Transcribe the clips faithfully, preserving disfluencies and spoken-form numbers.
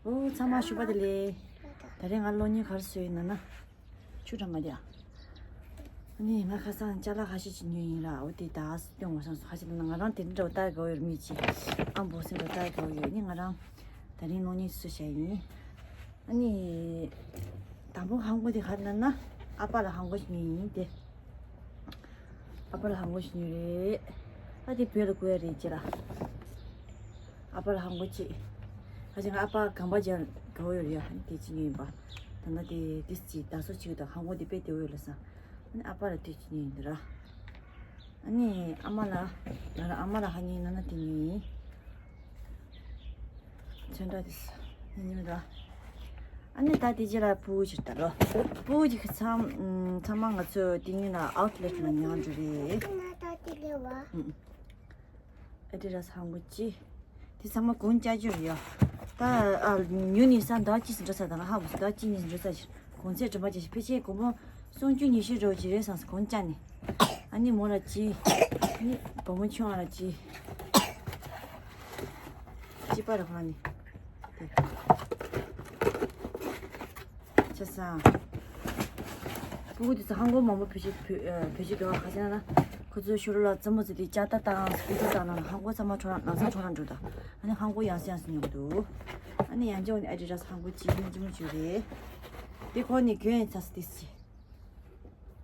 ཨོ་ཚང་མ་ཞུ་བ་དེ་ལས། ད་རེས་ང་གློག་བརྙན་ག་རེ་བཟོས་ཡིན་ན་ན། ཆུ་གྲང་མ་དེ་ཨ། ཨ་ནི་ང་ཁ་སང་ཅ་ལག་ཁ་ཤས་ཅིག་ཉོས་ཡིན་ལ། འོ་དེ་ད་སྟོན་འོང་སོང་སོང་། ཁ་ཤས་ད་ང་རང་དེ་འདྲ་ལྟ་དགའ་ཡོད་མི་ཅིག་ཨ་འབོ་སེམས་ལ་ལྟ་དགའ་ཡོད་ནི་ང་རང་། ད་རིང་གློག་བརྙན་བཟོས་བྱས་ཡིན། ཨ་ནི། དང་པོ་ཧང་གོ་དེ་ག་རེ་ན་ན། ཨ་ཕ་ལ་ཧང་གོ་ཞིག་ཉོས་ཡིན་དེ། ཨ་ཕ་ལ་ཧང་གོ་ཞིག་ཉོས་རེད། ཨ་དེ་བོད་ལ་བསྐུར་ཡ་རེད་ཅེ་ལ། ཨ་ཕ་ལ་ཧང་གོ་ཅིག་ཁ་ཅིག་ང་ཨ་ཕ་གམ་པ་ཅན་ག་བོ་ཡོད་རེད་ཡ། ཨ་ནི་དེ་ཅིག་ཉོས་ཡིན་པ། ད་ན་དེ་དེ་ཅིག་ད་སོ་ཅིག་ད་ཧང་གོ་དེ་དཔེ་དེ་བོ་ཡོད་ལ་ས། ཨ་ནི་ཨ་ཕ་ལ་དེ་ཅིག་ཉོས་ཡིན་དེ་ར། ཨ་ནི་ཨ་མ་ལ། ང་རང་ཨ་མ་ལ་ཧ་ཉིན་ན་ན་དེ་ཉོས་ཡིན། ཚོན་ཁྲ་དེ་ས། ཉིན་ར། ཨ་ནི་ད་དེ་རྗེས་ལ་སྤུ་གུ་ཅིག་ལྟ་རོ། སྤུ་གུ་ཅིག་ཚང་ཚང་མ་ང་ཚོ་དེ་ཉིན་ལ་ཨའུ་ཊི་ལེ་ཊི་ལ་ཉར་འགྲོ་རེད། ཨ་དེ་ར་ཧང་གོ་ཅི། དེ་ཚང་མ་གོང་ཅ་ཅོ་རེད་ཡ། ད་ཨ་ཉུ་ནི་ས་ཟླ་གཅིག་ཙམ་འགྲོ་ས་དང་ཧ་གོ་ས་ཟླ་གཅིག་གཉིས་ཙམ་འགྲོ་ས་ཞིག་གོང་ཚད་གྲིམ་པ་ཅན་ཞིག་ཕལ་ཆེར་སྒོར་མོ་སུམ་ཅུ་ཉི་ཤུ་རེ་ཅིག་རེད་བསམ་སོང་གོང་ཅ་ནི། ཨ་ནི་མོ་ལ་ཅི། ཨ་ནི་བུ་མོ་ཆུང་བ་ལ་ཅི། ཅི་པ་ར་ཁོ་ནི། ཆ་ས། སྤུ་གུ་དེ་ཚོ་ཧང་གོ་མང་པོ་བོད་ཆས་བོད་ཨ་བོད་ཆས་འདུག་ག་ཟེར་ན། ཁོ་ཚོའི་ཤོ་ལོ་ལ་རྩེད་མོ་རྩེ་དུས་ལྕགས་རྟ་བཏང་སྐུ་ཐོག་བཏང་ན་ཧང་གོ་ཚང་མ་འཕྲོ་བརླག་ལམ་སང་འཕྲོ་བརླག་འགྲོ་ད། ཨ་ནི་ཧང་གོ་ཡང་སེ་ཡང་སེ་ཉོ་གི་འདུག་ཨ་ནི་ཡང་ཅིག་འོ་ནི་ཨ་ཌི་ཌ་སི་ཧང་གོ་ཅིག་སྙིང་རྗེ་མོ་ཅིག་རེད། དེ་ཁོ་ནི་གྱོན་ཡིན་ཚ་སི་ཏི་སི།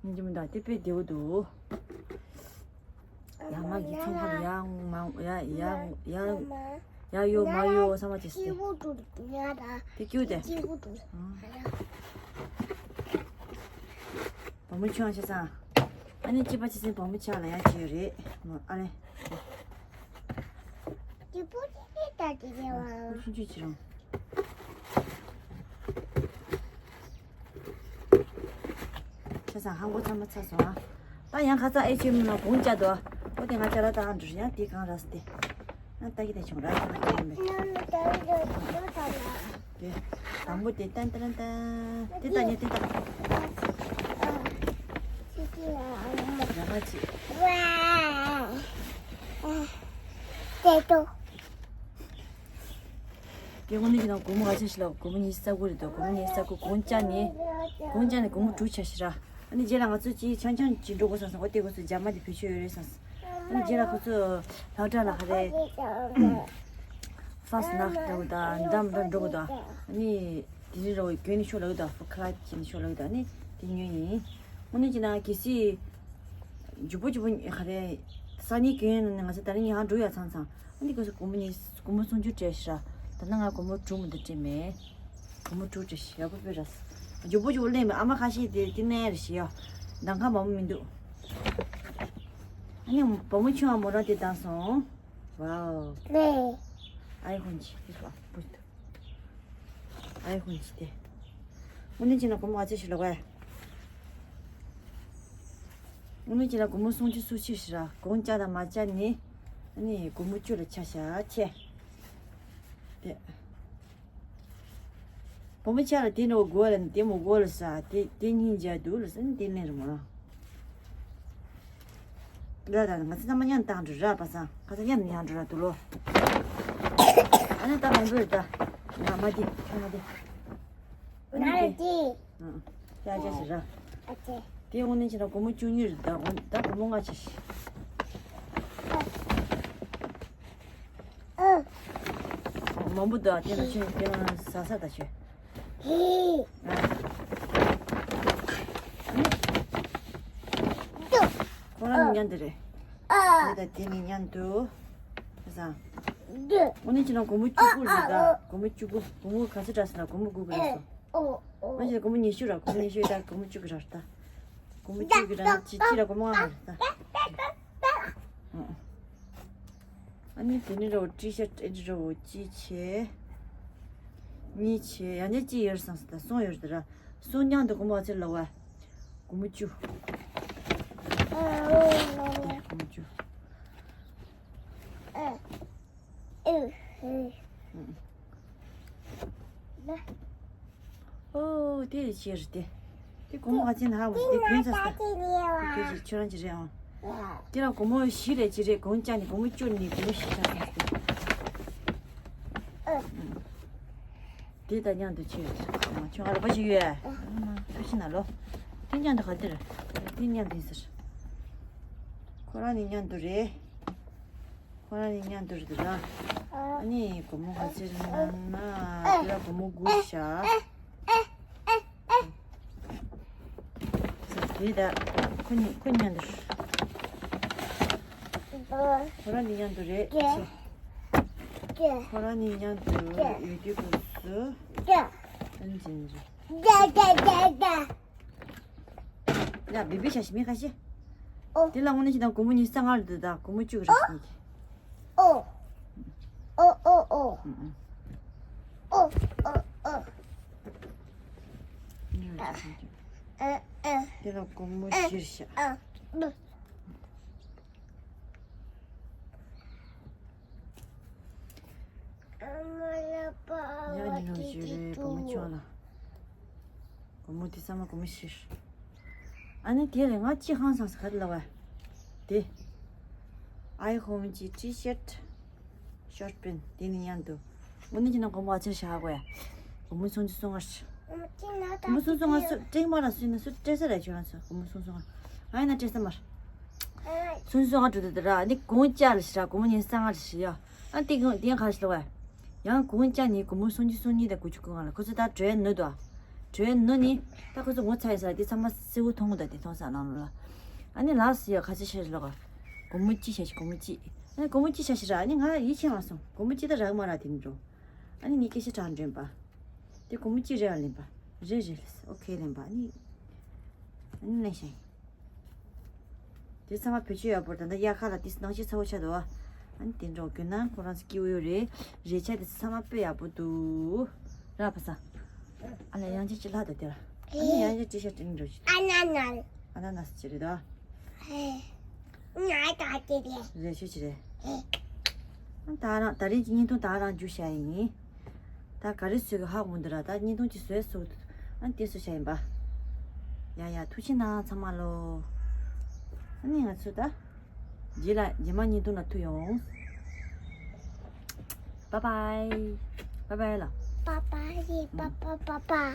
སྙིང་རྗེ་མོ་འདུག་དེ་དཔེ་བདེ་བོ་འདུག་ཡ་མ་གི་ཚོང་ཁང་ཡ་མ་ཡ་ཡ་ཡ་ཡ་ཡོ་མ་ཡོ་བསམ་པ་ཅིག་སྟེ། སྐྱིད་པོ་འདུག་ཡ་ད། དེ་སྐྱིད་དེ། སྐྱིད་པོ་འདུག་ཨ། བུ་མོ་ཆུང་ཆེ་ས། ཨ་ནི་སྐྱིད་པ་ཆེ་སེ་བུ་མོ་ཆ་ལ་ཡ་ཅི་ཡོད་རེད། ཨ་རེ། སྐྱིད་པོ་ཆེ་སེ་ད་དེ་རེད་བ། ཁུ་ཆུང་ཆུང་ཆེ་རང་། ཆ་ཚང་ཧང་གོ་ཚང་མ་ཚར་སོང་ཨ། ད་ཡང་ཁ་ཚ་ཨེ་ཆོས་མི་ན་གོང་བཅའ་དོ། ཨོ་དེ་ང་བཅའ་ལ་ད་ཨ་འགྲུ་ཡང་དེ་གང་ར་སྟེ། ཨ་ད་གི་དེ་ཆུང་ར་ད་གི་དེ་མེད། དེ་དང་པོ་དེ་ཏན་ཏན་ཏན། དེ་ད་ཉེ་དེ་ད། ར་མ་ཆི། དེ་དོ། དེ་དངོས་གནས་ཀྱི་ནང་སྒོར་མོ་ག་ཚོད་ཞིག་ལ་སྒོར་མོ་ཉི་ཤུ་རྩ་དགུ་རེད་དོ། སྒོར་མོ་ཉི་ཤུ་རྩ་དགུ་གོང་བཅའ་ནས། གོང་བཅའ་ནས་སྒོར་མོ་དྲུག་ཆ་ཞིག་ར། ཨ་ནི་རྗེས་ལ་ང་ཚོ་ཅིག་ཆང་ཆང་ཅིག་འགྲོ་དགོས་བསམ་སོང་། འོ་དེ་དགོས་སོ་རྒྱ་མ་དེ་བེད་སྤྱོད་ཡོད་རེད་བསམ་སོང་། ཨ་ནི་རྗེས་ལ་ཁོ་ཚོ་ལྷག་དྲ་ལ་ཧ་རེ། ཧྥ་སི་ནག་འགྲོ་དགོས་དང་འདམ་འདམ་འགྲོ་དགོས་དང་། ཨ་ནི་དེ་རིང་རོ་གྱོན་ནས་ཤོག་ལབ་དང་ཧྥུ་ཁ་ཅིན་ཤོག་ལབ་དང་། ཨ་ནི་དེ་ཉོས་ཡིན། དངོས་གནས་ཀྱི་ན་གལ་སྲིད་མགྱོགས་པོ་མགྱོགས་པོ་ཧ་རེ། སང་ཉིན་གྱོན་ནས་ང་ཚོ་ད་རིང་ཡང་འགྲོ་ཡ་ཚང་ཚང་། ཨ་ནི་ཁོ་ཚོ་སྒོར་མོ་ཉིས་སྒོར་མོ་སུམ་ཅུ་སྤྲད་ཤག་ད་ནང་ང་སྒོར་མོ་དྲུག་མ་གཏོགས་སྤྲད་མེད། སྒོར་མོ་དྲུག་སྤྲད་ཤག་ཡག་པོ་དཔེ་ར། མགྱོགས་པོ་མགྱོགས་པོ་ལེན་མེད། ཨ་མ་ཁ་ཤས་དེ་དེ་ནས་རེ་ཞིག་ཡ། འདང་ཁ་མང་པོ་མི་འདུག་ཨ་ནི་བུ་མོ་ཆུང་བ་མོ་རང་དེ་བཏང་སོང་། ཝའོ། ཨའི་ཧོན་ཆི་དེ་ལ་བུ་དུ། ཨའི་ཧོན་ཆི་དེ། དངོས་གནས་ཅི་ན་སྒོར་མོ་ཨ་ཅེ་ཞིག་ལོག་ག་དངོས་གནས་ཅི་ན་སྒོར་མོ་སུམ་ཅུ་སུམ་ཅུ་ཞིག་ར་གོང་བཅའ་དང་མ་བཅའ་ནི། ཨ་ནི་སྒོར་མོ་བཅུ་ལ་ཆ་བཞག་ཆེ། དེ། བུ་མོ་ཆ་ལ་དེ་ནོ་དགོས་ལ་ནི་དེ་མོ་དགོས་ལ་ས་དེ་དེ་གཉིས་མཇལ་འདུག་ལ་ས་ནི་དེ་ལེན་རུ་མོ་རང་། ལ་ད་ང་ཚོ་ཚང་མ་མཉམ་བཏང་འགྲོ་ར་པ་སང་ཁ་ཚ་མཉམ་མཉམ་འགྲོ་ར་འདུག་ལོ། ཨ་ནི་ད་མང་པོ་རེད་ད། ང་མ་དེ་ཁྱོད་མ་དེ། ཨ་ནི་དེ། ང་དེ། ཨ་ཅག་ཞིག་ར། ཨ་ཅེ། དེ་དངོས་གནས་བྱས་ན་སྒོར་མོ་བཅུ་གཉིས་རེད་ད། ད་སྒོར་མོ་ལྔ་ཆ་ཞིག་མང་པོ་འདུག་དེ་ལ་ཁྱོད་དེ་ལ་ཟ་ས་ད་ཁྱོད། ཁོ་རང་ནི་མཉམ་དུ་རེད། ཨ་ད་དེ་ནི་མཉམ་དུ། ཟ། དངོས་གནས་བྱས་ན་སྒོར་མོ་བཅུ་དགུ་རེད་ད། སྒོར་མོ་བཅུ་དགུ། སྒོར་མོ་ག་ཚོད་འདྲ་ཟེར་ན་སྒོར་མོ་དགུ་དགུ་རེད་སོ། ང་ཞིག་སྒོར་མོ་ཉི་ཤུ་ར། སྒོར་མོ་ཉི་ཤུ་ད་སྒོར་མོ་བཅུ་དགུ་ར་ད། སྒོར་མོ་བཅུ་དགུ་ར་ཅི་ཅི་ར་སྒོར་མོ་ལྔ་ར་ད། ཨ་ནི་དེ་ནི་རོ་ཏི་ཤར་ཏི་རོ་ཅི་ཆེ། གཉིས་ཆེ་ཡང་ན་ཅི་ཡོད་སམ་ད་གསུམ་ཡོད་ད་ར། གསུམ་མཉམ་དུ་སྒོར་མོ་ཨ་ཚེ་ལ་བ། སྒོར་མོ་བཅུ། སྒོར་མོ་བཅུ། ཨོ་དེ་ཆེ་རེད་དེ། དེ་སྒོར་མོ་ཨ་ཚེ་ན་ཧ་མོ་དེ་གོན་ས་ས། དེ་ཁྱོད་ཀྱི་ཁྱོད་རང་གྱི་རེད་ཨང་། དེ་ལ་སྒོར་མོ་བཞི་རེད་ཅི་རེད་གོང་ཅག་ནི་སྒོར་མོ་བཅུ་ནི་སྒོར་མོ་བཞི་ཆགས་སོང་སྟེ། དེ་དང་མཉམ་དུ་ཆེ་ཡོད། ཁྱོད་ང་ལ་པ་ཞིག་ཡོད། ཨ་མ་ཐུགས་ཤིན་ན་ལོ། དེ་མཉམ་དུ་ག་དེར། དེ་མཉམ་དུ་ཡིན་ཟེར། ཁོ་རང་ནི་མཉམ་དུ་རེད། ཁོ་རང་ནི་མཉམ་དུ་རེད་ད། ཨ་ནི་སྒོར་མོ་ག་ཚོད་རེད་ན་ན། དེ་ལ་སྒོར་མོ་དགུ་བཞག་ཟེར། དེ་ད་ཁོ་གཉིས་ཁོ་མཉམ་དུ་རེད། ཁོ་རང་ནི་མཉམ་དུ་རེད། ཁོ་རང་ནི་མཉམ་དུ་ཡོད་དུས་སྐབས་སུ། ཨ་ནི་ཅི་ནི་རེད། ཡ་བི་བི་ཤ་ཤི་མི་ཁ་ཤི། ཨོ། དེ་ལ་དངོས་གནས་ཅི་དང་སྒོར་མོ་ཉི་ཤུ་རྩ་ལྔ་རེད་འདུག་ད་སྒོར་མོ་བཅུ་གི་རེད་ཟེར་ནི་གི། ཨོ། ཨོ་ཨོ་ཨོ། ཨུ་ཨུ། ཨོ་ཨོ་ཨོ། ཨ་ཨ། དེ་ལ་སྒོར་མོ་བཞི་རེད་ཤག་ཨ་ཨ། ཡ་ཉི་ནོ་ཞུ་རེད་བུ་མོ་ཆུང་ལ། སྒོར་མོ་དེ་ཚང་མ་སྒོར་མོ་བཞི། ཨ་ནི་དེ་ལས་ང་ཅི་ཧང་སངས་སུ་ག་རེ་ལབ་བ། དེ། ཨའི་ཧོམ་གྱི་ཊི་ཤར་ཊི། ཤོར་ཊི་པེན་དེ་ནི་མཉམ་དུ། དངོས་གནས་ཀྱི་ནང་སྒོར་མོ་ཨ་ཅེར་བཞག་དགོས་ཡ། སྒོར་མོ་སུམ་ཅུ་སོ་ལྔ་ཞིག་སྒོར་མོ་སུམ་ཅུ་སོ་ལྔ་སུ་སྤྲད་མ་ར་སུས་ན་སུ་སྤྲད་ས་ར་ཁྱོད་རང་ཚོ་སྒོར་མོ་སུམ་ཅུ་སོ་ལྔ། ཨ་ཡིན་ན་སྤྲད་ས་མ་ར། སུམ་ཅུ་སོ་ལྔ་འགྲོ་དུས་དེ་ར་ནི་གོང་ལྕགས་ལ་ཞིག་ར་སྒོར་མོ་ཉི་ཤུ་རྩ་ལྔ་ཞིག་ཡ། ཨ་དེ་གོང་དེ་ག་ཞིག་ལ་བས། ཡང་གོང་ལྕགས་ནི་སྒོར་མོ་སུམ་ཅུ་སོ་གཉིས་དང་དགུ་བཅུ་གོ་ལྔ་ལ་ཁོ་ཚོ་ད་གྲོས་ནོར་དུ་ཨ། གྲོས་ནོར་ནི། ད་ཁོ་ཚོ་ངོ་ཚ་ཡི་ས་དེ་ཚང་མ་སེར་བོ་མཐོང་གི་ད་དེ་མཐོང་ས་ནང་ལ། ཨ་ནི་ལགས་སུ་ཡ་ག་ཚོད་ཤེས་ལོག་སྒོར་མོ་གཅིག་བྱས་ཤིག་སྒོར་མོ་གཅིག་ཨ་ནི་སྒོར་མོ་གཅིག་བྱས་ཤིག་ར་ཨ་ནི་ང་ཡིད་ཆེས་མ་སོང་སྒོར་མོ་གཅིག་ད་རག་མ་རག་དེ་འགྲོ། ཨ་ནི་ངས་སྐད་ཆ་དྲང་དྲན་པ། དེ་སྒོར་མོ་གཅིག་རེ་བ་ལེན་པ། རེད་རེད་ཨོ་ཁེ་ལེན་པ་ཨ་ནི། ཨ་ནི་ལེན་ཤིང་། དེ་ཚང་མ་བེད་སྤྱོད་ཡག་པོ་རེད་ད་ལྟ་དབྱར་ཁ་ལ་དེ་ནང་ཆེས་ཚ་བོ་ཆགས་འདུག་ཨ་ནི་དེ་འགྲོ་རྒྱུ་ན་ཁོ་རང་ཚོ་སྐྱིད་པོ་ཡོད་རེད། རས་ཆ་དེ་ཚང་མ་དཔེ་ཡག་པོ་འདུག་ར་ཕ་ས། ཨ་ལ་ཡང་ཅི་ཅི་ལྷག་ད་དེ་ར། ཨ་ནི་ཡང་ཅི་ཅི་ཤ་ཏིང་འགྲོ་ཅི། ཨ་ན་ན། ཨ་ན་ན་སི་ཅི་རེད་ད། ང་ད་དེ་རེད། རེད་ཤོད་ཅི་རེད། ད་རང་ད་རིང་གི་བརྙན་ཐུང་ད་རང་རྒྱུ་བྱ་ཡིན། ད་ག་རེ་བཟོས་གི་ཧ་གོ་མི་འདུག་ར་ད་བརྙན་ཐུང་ཅིག་བཟོས་སུ། ཨ་ནི་དེ་བཟོས་བྱ་ཡིན་པ། ཡ་ཡ་ཐུགས་ཆེ་གནང་ཚང་མ་ལོ། ཨ་ནི་ང་ཚོ་ད། རྗེས་ལ་རྗེས་མ་བརྙན་ཐུང་ལ་ཐུག་ཡོང་། Bye bye. Bye bye ལ། Bye bye, bye bye, bye bye.